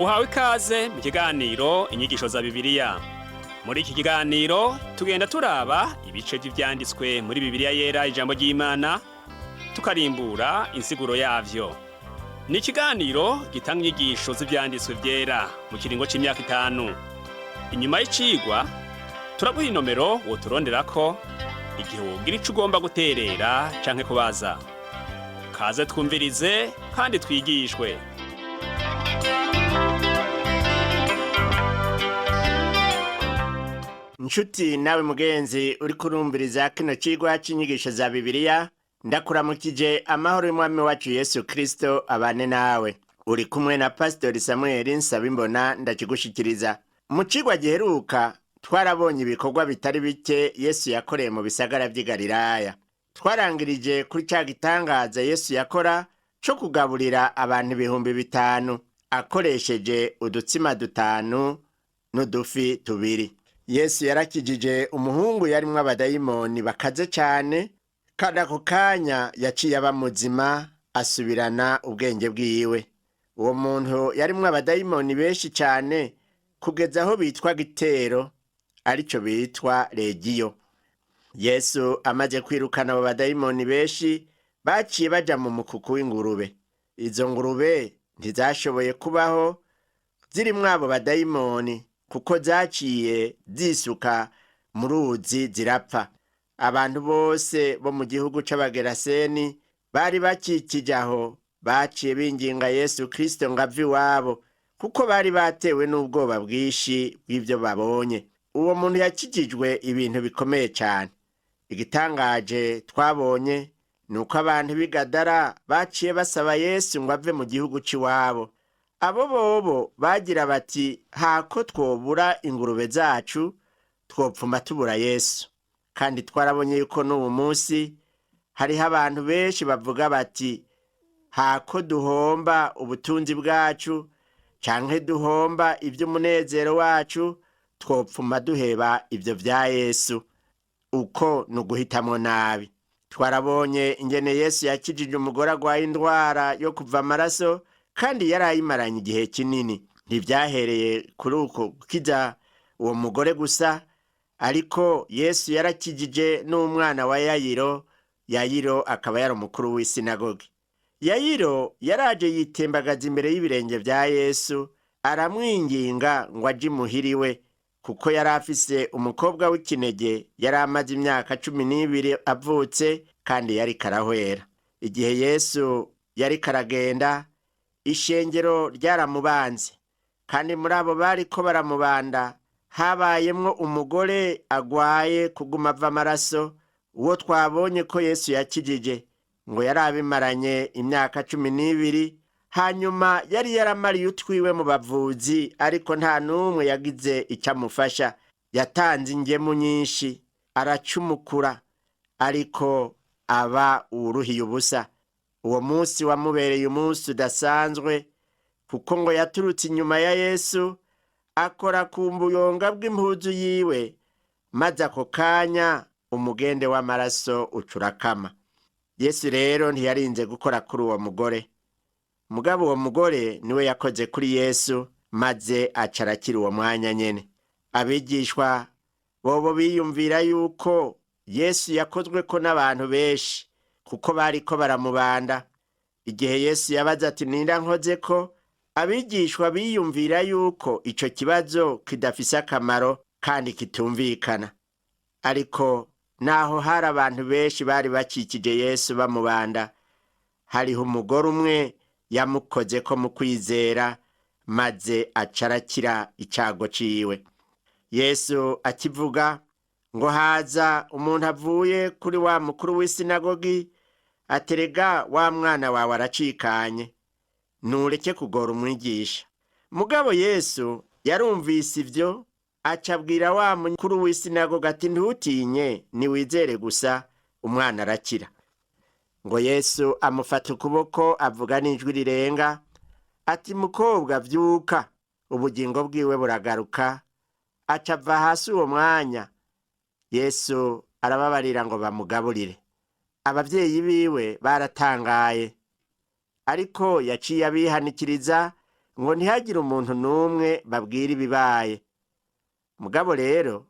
Uhawe ikaze mu kiganiro Inyigisho za Bibiliya. Muri iki kiganiro tugenda turaba ibice vy'ivyanditswe muri Bibiliya Yera, ijambo ry'Imana, tukarimbura insiguro yavyo. Ni ikiganiro gitanga inyigisho z'ivyanditswe vyera mu kiringo c'imyaka 5. Inyuma y'icigwa turaguha inomero woturonderako igihe wogira ico ugomba guterera canke kubaza. Kaze twumvirize kandi twigishwe. Nshuti nawe mugenzi uri kurumviriza kino cigwa c'inyigisho za Bibiliya, ndakuramukije amahoro y'Umwami wacu Yesu Kristo abane nawe. Uri kumwe na Pasitori Samuel Nsabimbona ndakigushikiriza. Mu cigwa giheruka twarabonye ibikorwa bitari bike Yesu yakoreye mu bisagara vy'i Galilaya. Twarangirije kuri ca gitangaza Yesu yakora co kugaburira abantu 5000 akoresheje udutsima dutanu n'udufi tubiri. Yesu yarakijije umuhungu yarimwo abadayimoni bakaze cane, kandi ako kanya yaciye aba muzima asubirana ubwenge bwiwe. Uwo muntu yarimwo abadayimoni benshi cane kugeza aho bitwa gitero, arico bitwa legiyo. Yesu amaze kwirukana abo badayimoni benshi, baciye baja mu mukuku w'ingurube. Izo ngurube ntizashoboye kubaho zirimwo abo badayimoni, kuko zaciye zisuka mu ruzi zirapfa. Abantu bose bo mu gihugu c'Abageraseni bari bakikije aho baciye binginga Yesu Kristo ngo ave iwabo, kuko bari batewe n'ubwoba bwinshi bw'ivyo babonye. Uwo muntu yakijijwe ibintu bikomeye cane. Igitangaje twabonye ni uko abantu b'i Gadara baciye basaba Yesu ngo ave mu gihugu c'iwabo. Abo bobo bagira bati: "Hako twobura ingurube zacu, twopfuma tubura Yesu." Kandi twarabonye yuko n'ubu munsi hariho abantu benshi bavuga bati: "Hako duhomba ubutunzi bwacu canke duhomba ivy'umunezero wacu, twopfuma duheba ivyo vya Yesu." Uko ni uguhitamwo nabi. Twarabonye ingene Yesu yakijije umugore agwaye indwara yo kuva amaraso, kandi yari ayimaranye igihe kinini. Ntivyahereye kuri uko gukiza uwo mugore gusa, ariko Yesu yarakijije n'umwana wa Yayiro. Yayiro akaba yari umukuru w'isinagogi. Yayiro yaraje yitembagaza imbere y'ibirenge vya Yesu, aramwinginga ngo aje imuhira iwe, kuko yari afise umukobwa w'ikinege yari amaze imyaka 12 avutse, kandi yariko arahwera. Igihe Yesu yariko aragenda, ishengero ryaramubanze, kandi muri abo bariko baramubanda habayemwo umugore agwaye kuguma ava amaraso, uwo twabonye ko Yesu yakijije. Ngo yari abimaranye imyaka 12. Hanyuma yari yaramariye utwiwe mu bavuzi, ariko nta n'umwe yagize icyo amufasha. Yatanze ingemu nyinshi, aracumukura, ariko aba uwuruhiye ubusa. Uwo munsi wamubereye umunsi udasanzwe, kuko ngo yaturutse inyuma ya Yesu, akora ku buyonga bw'impuzu yiwe, maze ako kanya umugende w'amaraso ucurakama. Yesu rero ntiyarinze gukora kuri uwo mugore, mugabo uwo mugore niwe yakoze kuri Yesu, maze aca arakira uwo mwanya nyene. Abigishwa bobo biyumvira yuko Yesu yakozweko n'abantu benshi, kuko bariko baramubanda. Igihe Yesu yabaza ati: "Ninda nkozeko?", abigishwa biyumvira yuko ico kibazo kidafise akamaro kandi kitumvikana. Ariko naho hari abantu benshi bari bakikije Yesu bamubanda, hariho umugore umwe yamukozeko mu kwizera, maze aca arakira icago ciwe. Yesu akivuga, ngo haza umuntu avuye kuri wa mukuru w'isinagogi, aterega: "Wa mwana wawe aracikanye, ntureke kugora umwigisha." Mugabo Yesu yarumvise ivyo, aca abwira wa mukuru w'isinagoga ati: "Ntutinye, niwizere gusa, umwana arakira." Ngo Yesu amufata ukuboko, avuga n'ijwi rirenga ati: "Mukobwa, vyuka." Ubugingo bwiwe buragaruka, aca ava hasi uwo mwanya. Yesu arababarira ngo bamugaburire. Abavyeyi biwe baratangaye, ariko yaciye abihanikiriza. ngo ntihagire umuntu n'umwe babwira ibibaye. Mugabo rero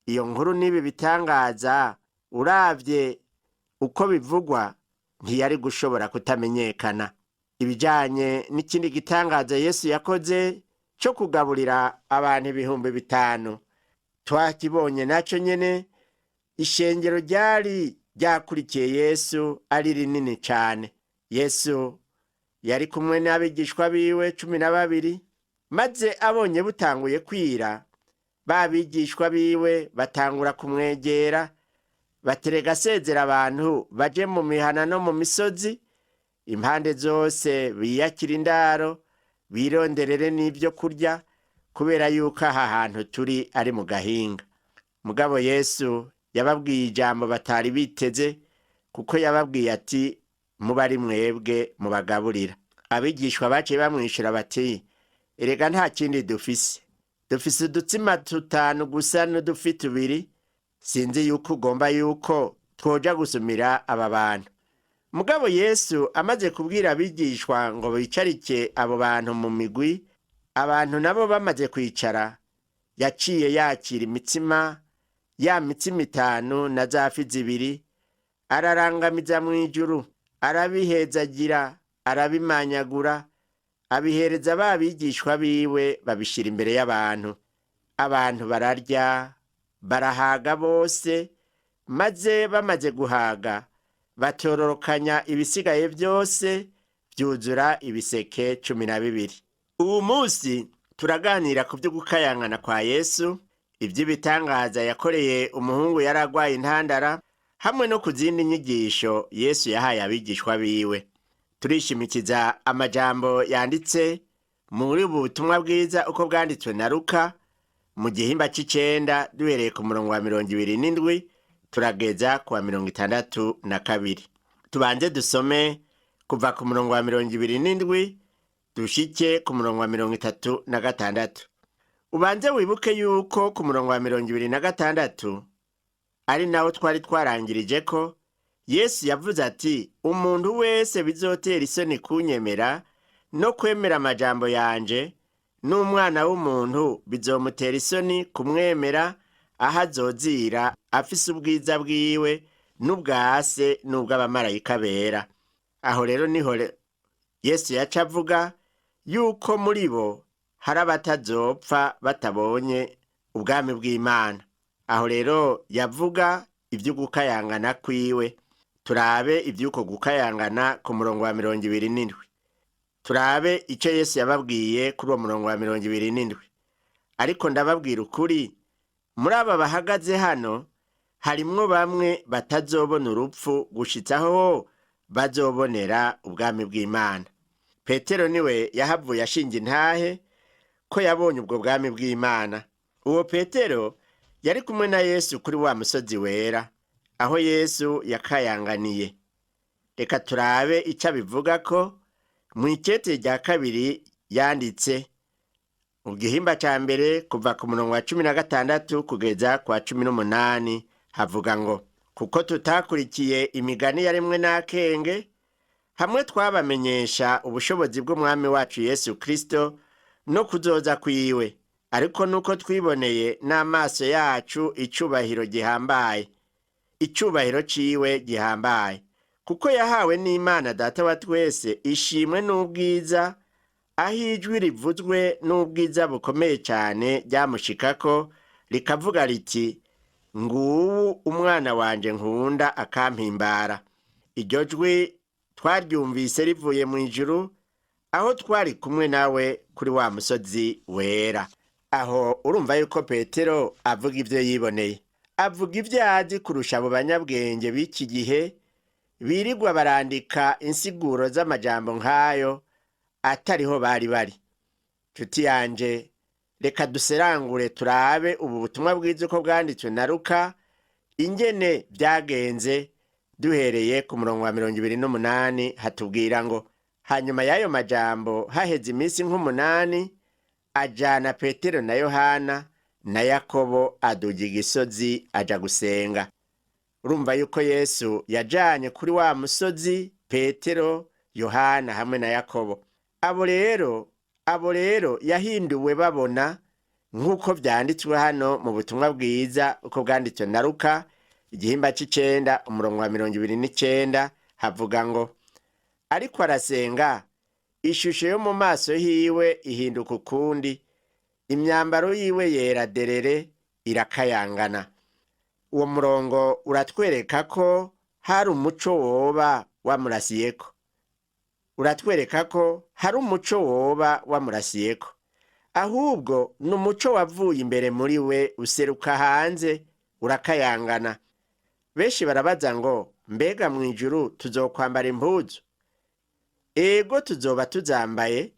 iyo nkuru n'ibi bitangaza, uravye uko bivugwa, ntiyari gushobora kutamenyekana. Ibijanye n'ikindi gitangaza Yesu yakoze cyo kugaburira abantu 5000, twakibonye nacyo nyene. Ishengero ryari ryakurikiye Yesu ari rinini cane. Yesu yari kumwe n'abigishwa biwe 12, maze abonye butanguye kwira, ba bigishwa biwe batangura kumwegera baterega asezera abantu baje mu mihana no mu misozi impande zose, biyakira indaro, bironderere n'ibyo kurya, kubera yuko aha hantu turi ari mu gahinga. Mugabo Yesu yababwiye ijambo batari biteze, kuko yababwiye ati: "Muba ari mwebwe mubagaburira." Abigishwa baciye bamwishyura bati: "Erega nta kindi dufise, dufise udutsima tutanu gusa n'udufi tubiri. Sinzi yuko ugomba yuko twoja gusumira aba bantu." Mugabo Yesu amaze kubwira abigishwa ngo bicarike abo bantu mu migwi, abantu nabo bamaze kwicara, yaciye yakira imitsima, ya mitsima itanu na za fi zibiri, ararangamiza mu ijuru, arabihezagira, arabimanyagura, abihereza ba bigishwa biwe, babishyira imbere y'abantu. Abantu bararya barahaga bose, maze bamaze guhaga batororokanya ibisigaye byose, byuzura ibiseke 12. Ubu munsi turaganira ku byo gukayangana kwa Yesu, iby'ibitangaza yakoreye umuhungu yari agwaye intandara, hamwe no ku zindi nyigisho Yesu yahaye abigishwa biwe. Turishimikiza amajambo yanditse muri ubu butumwa bwiza uko bwanditswe na Luka mu gihimba c'icenda, duhereye ku murongo wa 27 turageza ku wa 62. Tubanze dusome kuva ku murongo wa 27 dushike ku murongo wa 36. Ubanze wibuke yuko ku murongo wa 26 ari nawo twari twarangirije ko Yesu yavuze ati: "Umuntu wese bizotera isoni kunyemera no kwemera amajambo yanje, n'Umwana w'umuntu bizomutera isoni kumwemera aho azozira afise ubwiza bwiwe n'ubwa Se n'ubw'abamarayika bera." Aho rero niho Yesu yaca avuga yuko muri bo hari abatazopfa batabonye ubwami bw'Imana. Aho rero yavuga ivy'ugukayangana kwiwe. Turabe ivy'uko gukayangana ku murongo wa 27. Turabe icyo Yesu yababwiye kuri uwo murongo wa 27: "Ariko ndababwira ukuri, muri aba bahagaze hano harimwo bamwe batazobona urupfu gushitsaho bazobonera ubwami bw'Imana." Petero niwe yahavuye ashinga intahe ko yabonye ubwo bwami bw'Imana. Uwo Petero yari kumwe na Yesu kuri wa musozi wera aho Yesu yakayanganiye. Reka turabe icyo abivuga ko mu ikete rya kabiri yanditse mu gihimba cya mbere, kuva ku murongo wa 16 kugeza ku wa 18, havuga ngo: "Kuko tutakurikiye imigani yaremwe n'akenge hamwe twabamenyesha ubushobozi bw'Umwami wacu Yesu Kristo no kuzoza kwiwe, ariko nuko twiboneye n'amaso yacu icubahiro gihambaye, icubahiro ciwe gihambaye. Kuko yahawe n'Imana Data wa twese ishimwe n'ubwiza, aho ijwi rivuzwe n'ubwiza bukomeye cyane ryamushikako rikavuga riti: 'Nguwu umwana wanje nkunda akampimbara.' Iryo jwi twaryumvise rivuye mu ijuru aho twari kumwe nawe kuri wa musozi wera." Aho urumva yuko Petero avuga ibyo yiboneye, avuga ibyo azi kurusha abo banyabwenge b'iki gihe birirwa barandika insiguro z'amajambo nk'ayo atariho bari bari. Nshuti yanje, reka duserangure, turabe ubu butumwa bwiza uko bwanditswe na Luka ingene byagenze, duhereye ku murongo wa 28. Hatubwira ngo: "Hanyuma y'ayo majambo haheze iminsi nk'umunani, ajana Petero na Yohana na Yakobo, aduga igisozi aja gusenga." Urumva yuko Yesu yajanye kuri wa musozi Petero, Yohana hamwe na Yakobo. Abo rero Abo rero yahinduwe babona, nk'uko vyanditswe hano mu butumwa bwiza uko bwanditswe na Luka, igihimba c'icenda, umurongo wa 29, havuga ngo: ariko arasenga, ishusho yo mu maso hiwe ihinduka ukundi, imyambaro yiwe yera derere, irakayangana. Uwo murongo uratwereka ko hari umuco woba wamurasiyeko. Uratwereka ko hari umuco woba wamurasiyeko. Ahubwo ni umuco wavuye imbere muri we useruka hanze urakayangana. Benshi barabaza ngo: mbega mu ijuru tuzokwambara impuzu? Ego, tuzoba tuzambaye,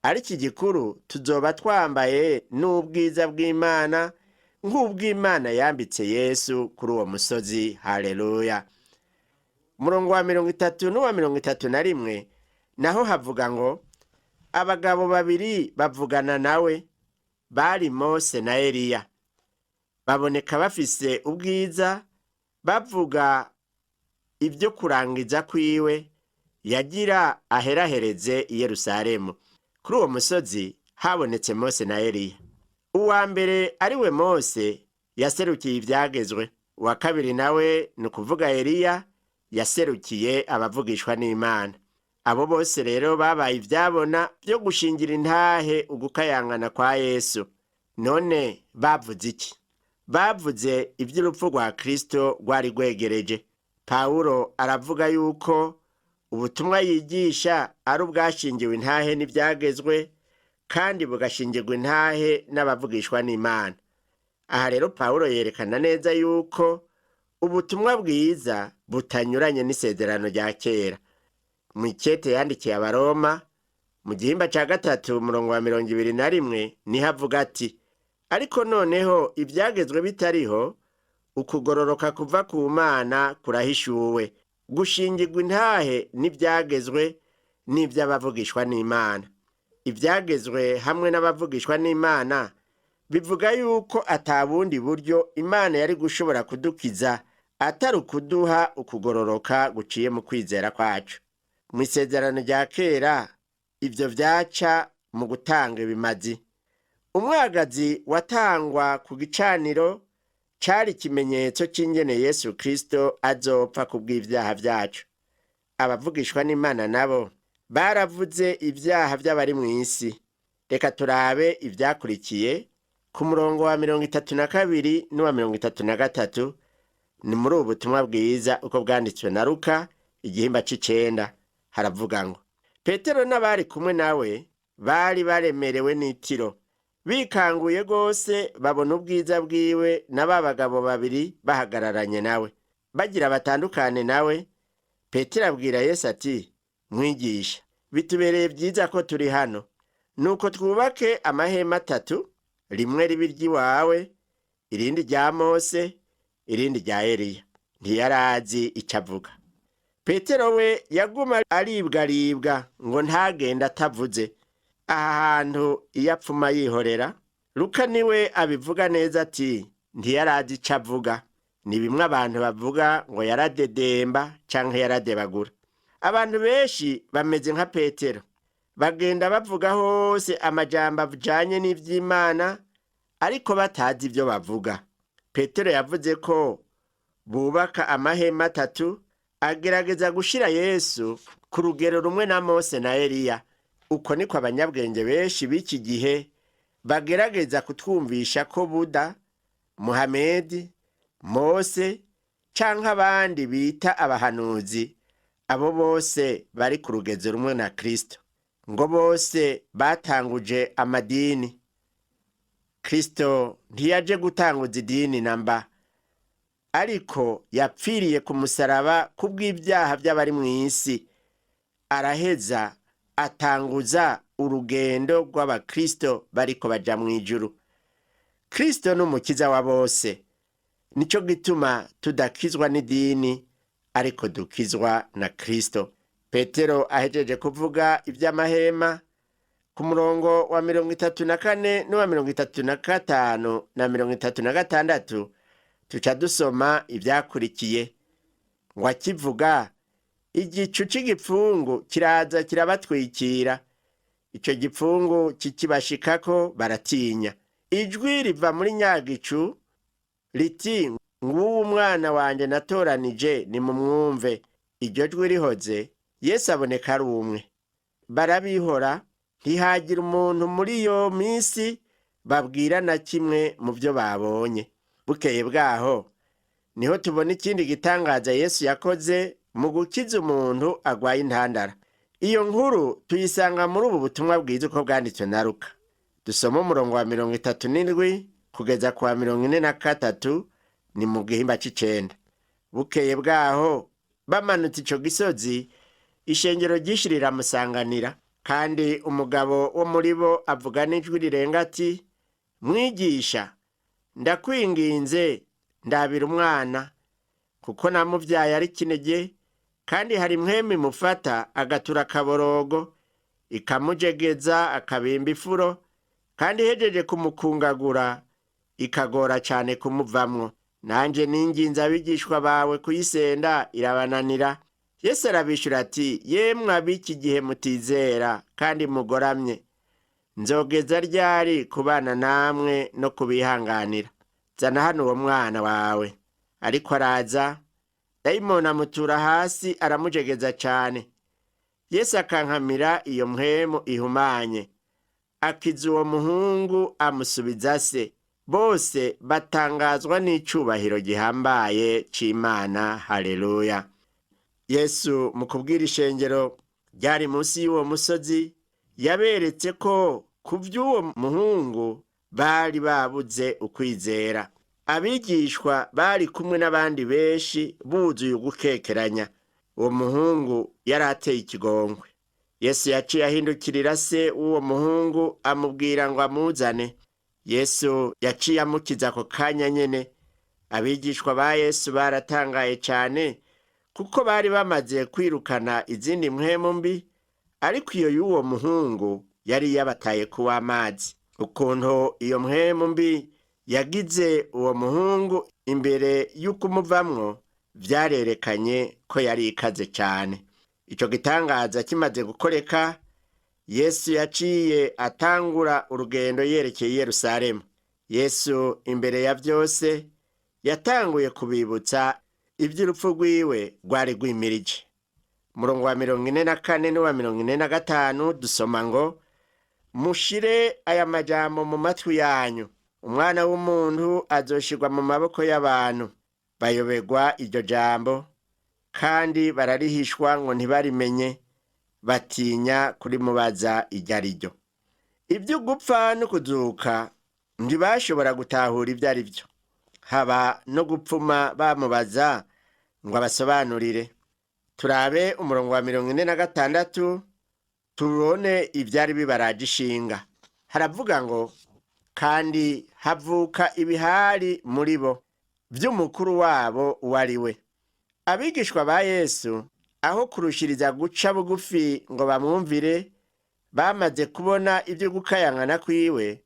ariko igikuru tuzoba twambaye n'ubwiza bw'Imana, nk'ubw'Imana yambitse Yesu kuri uwo musozi. Haleluya! Umurongo wa 30 n'uwa 31 naho havuga ngo: abagabo babiri bavugana nawe, bari Mose na Eliya, baboneka bafise ubwiza, bavuga ibyo kurangiza kwiwe yagira aherahereze i Yerusalemu. Kuri uwo musozi habonetse Mose na Eliya. Uwa mbere ari we Mose yaserukiye ivyagezwe, uwa kabiri nawe ni ukuvuga Eliya yaserukiye abavugishwa n'Imana. Abo bose rero babaye ivyabona vyo gushingira intahe ugukayangana kwa Yesu. None bavuze iki? Bavuze ivy'urupfu rwa Kristo rwari rwegereje. Pawulo aravuga yuko ubutumwa yigisha ari ubwashingiwe intahe n'ivyagezwe, kandi bugashingirwa intahe n'abavugishwa n'Imana. Aha rero Pawulo yerekana neza yuko ubutumwa bwiza butanyuranye n'isezerano rya kera. Mu ikete yandikiye Abaroma mu gihimba ca 3, umurongo wa 21, niho avuga ati: ariko noneho ivyagezwe bitariho, ukugororoka kuva ku Mana kurahishuwe, gushingirwa intahe n'ivyagezwe n'ivy'abavugishwa n'Imana. Ivyagezwe hamwe n'abavugishwa n'Imana bivuga yuko atabundi buryo Imana yari gushobora kudukiza atari ukuduha ukugororoka guciye mu kwizera kwacu. Mu isezerano rya kera ivyo vyaca mu gutanga ibimazi. Umwagazi watangwa ku gicaniro cari ikimenyetso c'ingene Yesu Kristo azopfa kubw'ivyaha vyacu. Abavugishwa n'Imana nabo baravuze ivyaha vy'abari mw'isi. Reka turabe ivyakurikiye ku murongo wa 32 n'uwa 33, ni muri ubu butumwa bwiza uko bwanditswe na Luka, igihimba c'icenda, haravuga ngo: Petero n'abari kumwe nawe bari baremerewe n'itiro, bikanguye rwose babona ubwiza bwiwe na ba bagabo babiri bahagararanye nawe. Bagira batandukane nawe, Petero abwira Yesu ati: mwigisha, bitubereye byiza ko turi hano, nuko twubake amahema atatu, rimwe ribe iry'iwawe, irindi rya Mose, irindi rya Eliya. Ntiyarazi ico avuga. Petero we yaguma aribwaribwa ngo ntagende atavuze. Aha hantu iyo apfuma yihorera. Luka niwe abivuga neza ati: ntiyarazi ico avuga. Ni bimwe abantu bavuga ngo yaradedemba canke yaradebagura. Abantu benshi bameze nka Petero, bagenda bavuga hose amajambo ajanye n'ivy'Imana, ariko batazi ivyo bavuga. Petero yavuze ko bubaka amahema atatu, agerageza gushira Yesu ku rugero rumwe na Mose na Eliya. Uko niko abanyabwenge benshi b'iki gihe bagerageza kutwumvisha ko Buda, Muhamedi, Mose canke abandi bita abahanuzi, abo bose bari ku rugezo rumwe na Kristo, ngo bose batanguje amadini. Kristo ntiyaje gutanguza idini namba, ariko yapfiriye ku musaraba kubw'ibyaha by'abari mw'isi, araheza atanguza urugendo rw'abakristo bariko baja mw'ijuru. Kristo ni umukiza wa bose, nico gituma tudakizwa n'idini, ariko dukizwa na Kristo. Petero ahejeje kuvuga ivy'amahema ku murongo wa 34 n'uwa 35 na 36, tuca dusoma ivyakurikiye. Ngo akivuga, igicu c'igipfungu kiraza kirabatwikira. Icyo gipfungu kikibashikako baratinya. Ijwi riva muri nyagicu riti: "Nguwo umwana wanjye natoranije, nimumwumve." Iryo jwi rihoze, Yesu aboneka ari umwe. Barabihora, ntihagira umuntu muri iyo minsi babwira na kimwe mu byo babonye. Bukeye bwaho niho tubona ikindi gitangaza Yesu yakoze mu gukiza umuntu agwaye intandara. Iyo nkuru tuyisanga muri ubu butumwa bwiza uko bwanditswe na Luka. Dusoma umurongo wa 37 kugeza ku wa 43, ni mu gihimba c'icenda. Bukeye bwaho bamanutse ico gisozi, ishengero ryinshi riramusanganira, kandi umugabo wo muri bo avuga n'ijwi rirenga ati: "Mwigisha, ndakwinginze, ndabira umwana, kuko namubyaye ari kinege, kandi hari impwemu imufata agatura akaborogo, ikamujegeza akabimba ifuro, kandi ihejeje kumukungagura ikagora cyane kumuvamwo. Nanjye ninginze abigishwa bawe kuyisenda, irabananira." Yesu arabishyura ati: "Yemwe ab'iki gihe mutizera kandi mugoramye, nzogeza ryari kubana namwe no kubihanganira? Zana hano uwo mwana wawe." Ariko araza, dayimoni amutura hasi, aramujegeza cyane. Yesu akankamira iyo mpwemu ihumanye, akiza uwo muhungu, amusubiza se. Bose batangazwa n'icubahiro gihambaye c'Imana. Haleluya! Yesu mu kubwira ishengero ryari munsi y'uwo musozi, yaberetse ko ku by'uwo muhungu bari babuze ukwizera. Abigishwa bari kumwe n'abandi benshi buzuye ugukekeranya. Uwo muhungu yari ateye ikigongwe. Yesu yaciye ahindukirira se w'uwo muhungu, amubwira ngo amuzane. Yesu yaciye amukiza ako kanya nyene. Abigishwa ba Yesu baratangaye cyane, kuko bari bamaze kwirukana izindi mpwemu mbi, ariko iyo y'uwo muhungu yari yabataye kuwa amazi. Ukuntu iyo mpwemu mbi yagize uwo muhungu imbere y'ukumuvamwo byarerekanye ko yari ikaze cyane. Icyo gitangaza kimaze gukoreka, Yesu yaciye atangura urugendo yerekeye i Yerusalemu. Yesu imbere ya byose yatanguye kubibutsa iby'urupfu rwiwe rwari rwimirije. Umurongo wa 44 n'uwa 45 dusoma ngo: "Mushire aya majambo mu matwi yanyu: Umwana w'umuntu azoshirwa mu maboko y'abantu." Bayoberwa iryo jambo, kandi bararihishwa ngo ntibarimenye, batinya kurimubaza iryo ari ryo. Ibyo gupfa no kuzuka ntibashobora gutahura ibyo ari byo, haba no gupfuma bamubaza ngo abasobanurire. Turabe umurongo wa 46, tubone ibyari bibaraje ishinga. Haravuga ngo: "Kandi havuka ibihari muri bo by'umukuru wabo uwo ari we." Abigishwa ba Yesu, aho kurushiriza guca bugufi ngo bamwumvire, bamaze kubona ibyo gukayangana kwiwe,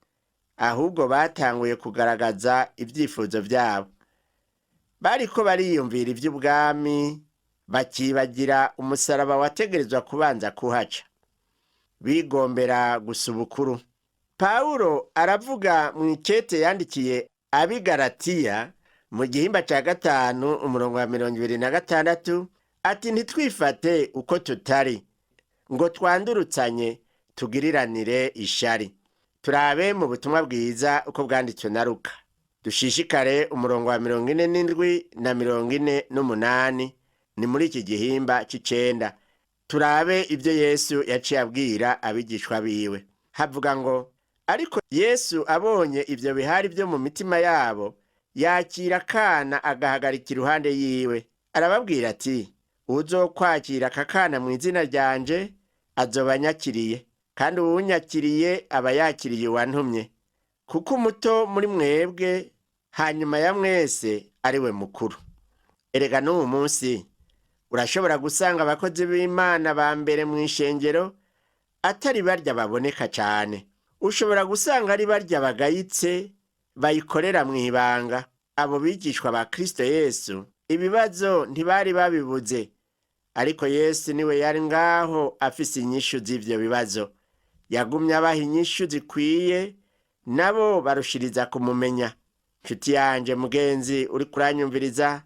ahubwo batanguye kugaragaza ibyifuzo byabo. Bariko bariyumvira iby'ubwami, bakibagira umusaraba wategerezwa kubanza kuhaca. Bigombera gusa ubukuru. Pawulo aravuga mu ikete yandikiye Abigaratiya mu gihimba cya 5, umurongo wa 26, ati: "Ntitwifate uko tutari, ngo twandurutsanye, tugiriranire ishari." Turabe mu butumwa bwiza uko bwanditswe na Luka, dushishikare umurongo wa 47 na 48, ni muri iki gihimba c'icenda. Turabe ibyo Yesu yaciye abwira abigishwa biwe. Havuga ngo: "Ariko Yesu abonye ibyo bihari byo mu mitima yabo, yakira akana, agahagarika iruhande yiwe, arababwira ati: 'Uzokwakira aka kana mu izina ryanje azoba anyakiriye, kandi uwunyakiriye aba yakiriye uwantumye, kuko umuto muri mwebwe hanyuma ya mwese ari we mukuru.'" Erega n'uwu munsi urashobora gusanga abakozi b'Imana ba mbere mu ishengero atari barya baboneka cyane. Ushobora gusanga ari barya bagayitse, bayikorera mu ibanga. Abo bigishwa ba Kristo Yesu ibibazo ntibari babibuze, ariko Yesu niwe yari ngaho afise inyishu z'ivyo bibazo. Yagumye abaha inyishu zikwiye, nabo barushiriza kumumenya. Nshuti yanje mugenzi uri kuranyumviriza,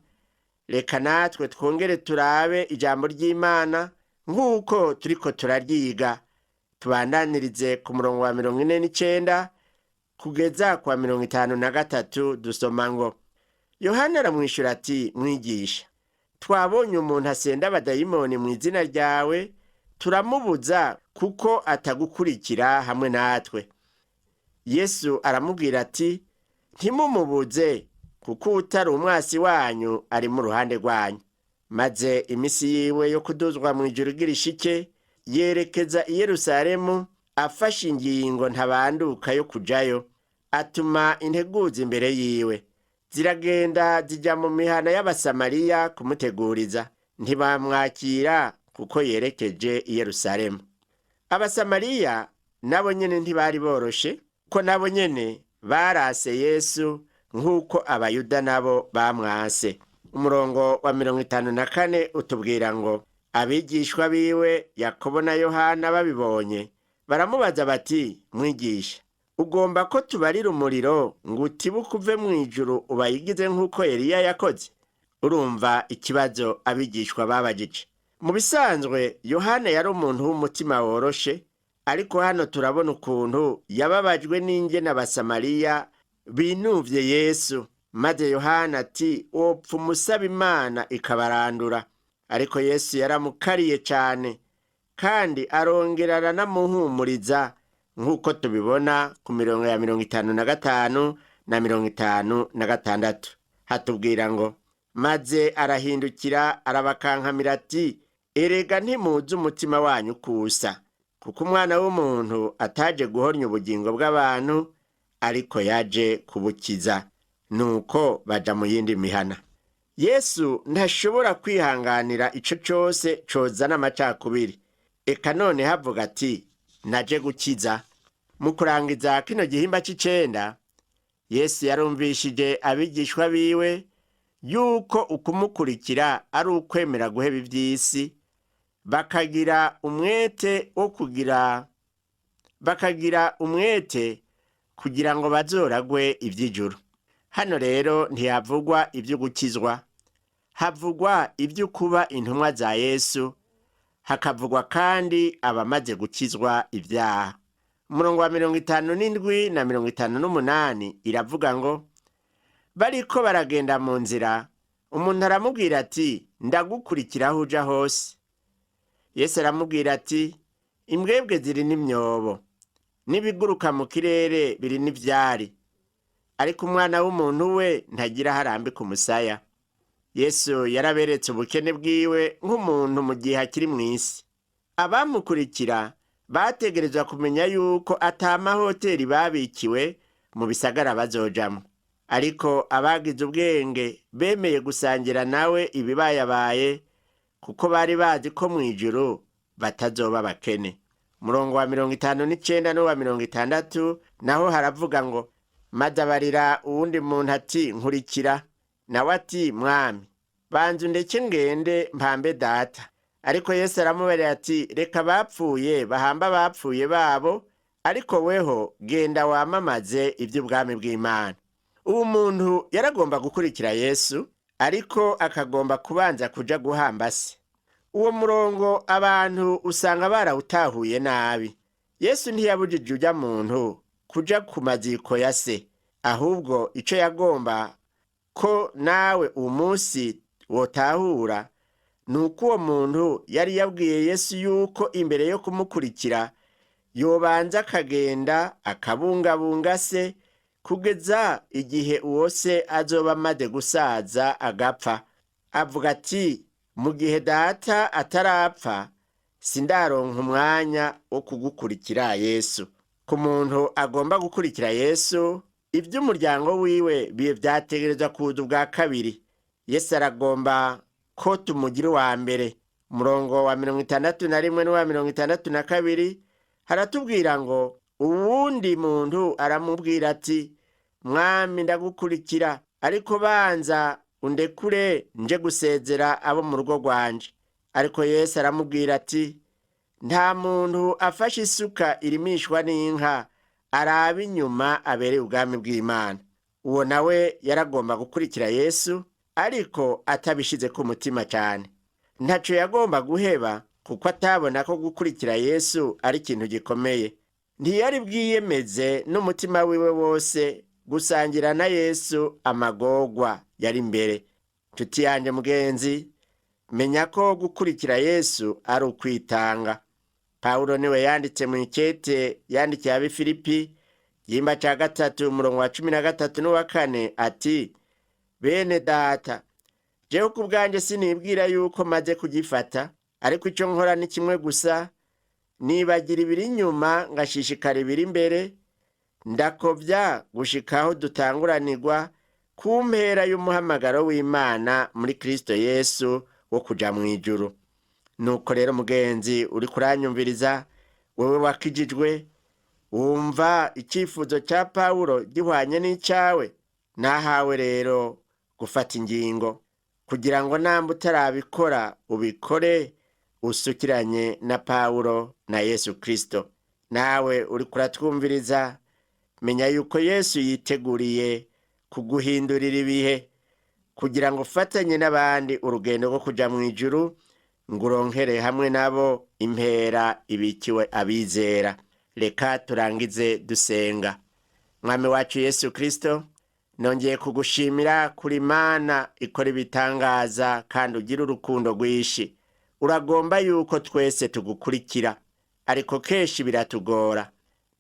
reka natwe twongere turabe ijambo ry'Imana nk'uko turiko turaryiga. Tubandanirize ku murongo wa 49 kugeza kwa 53, dusoma ngo: Yohana aramwishyura ati: "Mwigisha, twabonye umuntu asenda abadayimoni mu izina ryawe, turamubuza kuko atagukurikira hamwe natwe." Yesu aramubwira ati: "Ntimumubuze, kuko utari umwasi wanyu ari mu ruhande rwanyu." Maze iminsi yiwe yo kuduzwa mu ijuru igira ishike, yerekeza i Yerusalemu afashe ingingo ntabanduka yo kujayo. Atuma integuza imbere yiwe, ziragenda zijya mu mihana y'Abasamariya kumuteguriza. Ntibamwakira kuko yerekeje i Yerusalemu. Abasamariya nabo nyene ntibari boroshe, ko nabo nyene barase Yesu nk'uko Abayuda nabo bamwase. Umurongo wa 54 utubwira ngo: Abigishwa biwe Yakobo na Yohana babibonye, baramubaza bati: "Mwigisha, ugomba ko tubarira umuriro ngo utibuke uve mu ijuru ubayigize nk'uko Eliya yakoze?" Urumva ikibazo abigishwa babajije. Mu bisanzwe Yohana yari umuntu w'umutima woroshe, ariko hano turabona ukuntu yababajwe n'ingene Abasamariya binuvye Yesu. Maze Yohana ati: "Wopfa umusaba Imana ikabarandura." Ariko Yesu yaramukariye cyane, kandi arongera aranamuhumuriza, nk'uko tubibona ku mirongo ya 55 na 56. Hatubwira ngo: Maze arahindukira arabakankamira ati: "Erega ntimuzi umutima wanyu kusa, kuko Umwana w'umuntu ataje guhonya ubugingo bw'abantu, ariko yaje kubukiza." Nuko baja mu yindi mihana. Yesu ntashobora kwihanganira ico cose cozana amacakubiri. Eka none havuga ati: "Naje gukiza." Mu kurangiza kino gihimba c'icenda, Yesu yarumvishije abigishwa biwe yuko ukumukurikira ari ukwemera guheba ivy'isi, bakagira umwete wo kugira bakagira umwete kugira ngo bazoragwe ivy'ijuru. Hano rero ntihavugwa ibyo gukizwa, havugwa ibyo kuba intumwa za Yesu, hakavugwa kandi abamaze gukizwa ibyaha. Umurongo wa 57 na 58 iravuga ngo: Bariko baragenda mu nzira, umuntu aramubwira ati: "Ndagukurikira aho uja hose." Yesu aramubwira ati: "Imbwebwe ziri n'imyobo, n'ibiguruka mu kirere biri n'ivyari, ariko Umwana w'umuntu we ntagira aho arambika umusaya." Yesu yaraberetse ubukene bwiwe nk'umuntu mu gihe akiri mu isi. Abamukurikira bategerezwa kumenya yuko atamahoteli babikiwe mu bisagara bazojamo, ariko abagize ubwenge bemeye gusangira nawe ibibayabaye, kuko bari bazi ko mu ijuru batazoba abakene. Umurongo wa 59 n'uwa 60 naho haravuga ngo: Maze abarira uwundi muntu ati: "Nkurikira." Nawe ati: "Mwami, banza undeke ngende mpambe data." Ariko Yesu aramubarira ati: "Reka abapfuye bahamba abapfuye babo, ariko weho genda wamamaze iby'ubwami bw'Imana." Uwo muntu yaragomba gukurikira Yesu, ariko akagomba kubanza kuja guhamba se. Uwo murongo abantu usanga barawutahuye nabi. Yesu ntiyabujije ujya muntu kuja ku maziko ya se, ahubwo ico yagomba ko nawe uwo munsi wotahura ni uko uwo muntu yari yabwiye Yesu yuko imbere yo kumukurikira yobanza akagenda akabungabunga se kugeza igihe uwo se azoba amaze gusaza agapfa. Avuga ati: "Mu gihe data atarapfa, sindaronka umwanya wo kugukurikira Yesu." Ku muntu agomba gukurikira Yesu, iby'umuryango wiwe biye byategerezwa kuza ubwa kabiri. Yesu aragomba ko tumugira uwa mbere. Umurongo wa 61 n'uwa 62 haratubwira ngo: Uwundi muntu aramubwira ati: "Mwami, ndagukurikira, ariko banza undekure nje gusezera abo mu rugo rwanje." Ariko Yesu aramubwira ati: Nta muntu afashe isuka irimishwa n'inka araba inyuma abereye ubwami bw'Imana. Uwo nawe yaragomba gukurikira Yesu, ariko atabishize ku mutima cyane. Ntaco yagomba guheba kuko atabona ko gukurikira Yesu ari ikintu gikomeye. Ntiyari bwiyemeze n'umutima wiwe wose gusangira na Yesu amagorwa yari imbere. Nshuti yanjye mugenzi, menya ko gukurikira Yesu ari ukwitanga. Pawulo niwe yanditse mu ikete yandikiye ab'i Filipi igihimba cya 3 umurongo wa 13 n'uwa 4 ati: Bene data, jewe ku bwanjye sinibwira yuko maze kugifata, ariko icyo nkora ni kimwe gusa, nibagira ibiri inyuma ngashishikara ibiri imbere, ndakobya gushikaho dutanguranirwa ku mpera y'umuhamagaro w'Imana muri Kristo Yesu wo kuja mu ijuru. Nuko rero mugenzi uri kuranyumviriza, wewe wakijijwe, wumva icyifuzo cya Pawulo gihwanye n'icyawe, nahawe rero gufata ingingo kugira ngo namba utarabikora ubikore usukiranye na Pawulo na Yesu Kristo. Nawe uri kuratwumviriza, menya yuko Yesu yiteguriye kuguhindurira ibihe kugira ngo ufatanye n'abandi urugendo rwo kuja mu ijuru, ngo uronkere hamwe nabo impera ibikiwe abizera. Reka turangize dusenga. Mwami wacu Yesu Kristo, nongeye kugushimira kuri Mana ikora ibitangaza kandi ugira urukundo rwinshi. Uragomba yuko twese tugukurikira, ariko kenshi biratugora.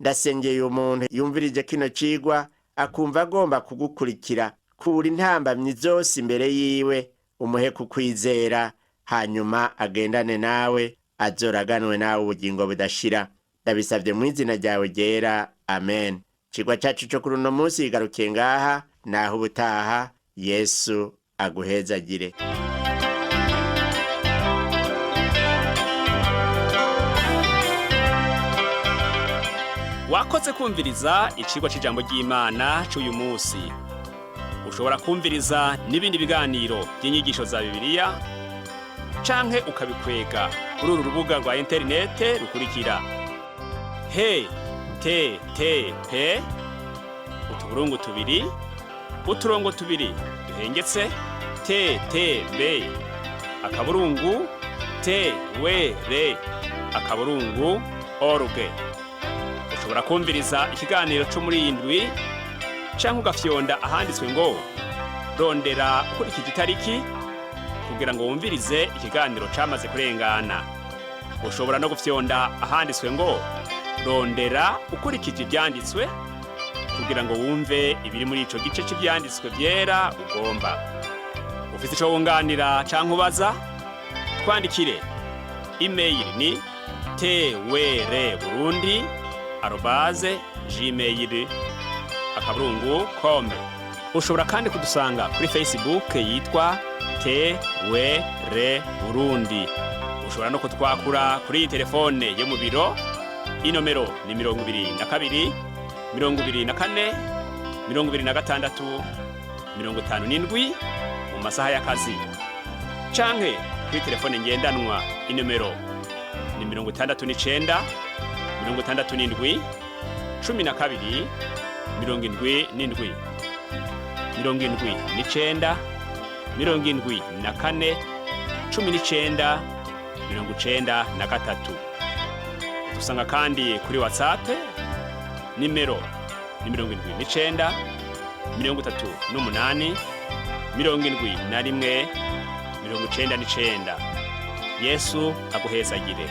Ndasengeye umuntu yumvirije kino cigwa akumva agomba kugukurikira, kura intambamyi zose imbere yiwe, umuhe kukwizera, hanyuma agendane nawe, azoraganwe nawe ubugingo budashira. Ndabisabye mu izina ryawe ryera, amen. Icigwa cacu co kuri uno munsi igarukiye ngaha, naho ubutaha. Yesu aguhezagire. Wakoze kumviriza icigwa c'ijambo ry'Imana c'uyu munsi. Ushobora kumviriza n'ibindi biganiro by'inyigisho za Bibiliya canke ukabikwega kuri uru rubuga rwa interinete rukurikira: he t t p utuburungu tubiri uturongo tubiri duhengetse t t b akaburungu t w r akaburungu org. Ushobora kumviriza ikiganiro cyo muri iyi ndwi canke ugafyonda ahanditswe ngo rondera ukurikije itariki kugira ngo wumvirize ikiganiro camaze kurengana. Ushobora no gufyonda ahanditswe ngo rondera ukurikije ivyanditswe kugira ngo wumve ibiri muri ico gice c'ivyanditswe vyera ugomba. Ufise ico wunganira canke ubaza, twandikire. Email ni twrburundi@gmail.com. Ushobora kandi kudusanga kuri Facebook yitwa TWR Burundi. Ushobora no kutwakura kuri iyi telefone yo mu biro, inomero ni 22 24 26 57 mu masaha y'akazi, canke kuri telefone ngendanwa inomero ni 69 67 12 77 79 74 19 93. Dusanga kandi kuri WhatsApp, nimero ni 79 38 71 99. Yesu aguhezagire.